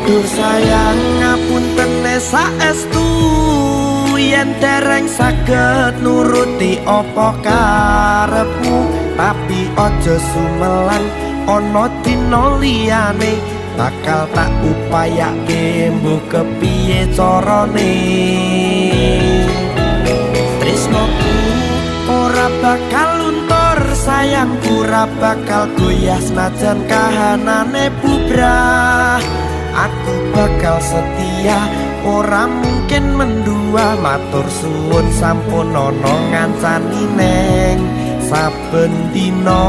Duh sayang, ngapuntene saestu yen dereng saged nuruti apa karepmu, tapi aja sumelang, ana dina liyane bakal tak upayake mbuh kepiye carane. Tresnoku ora bakal luntur, sayangku ora bakal goyah, senajan kahanane bubrah. Aku bakal setia, ora mungkin mendua. Matur suwun sampun ana ngancani neng saben dina.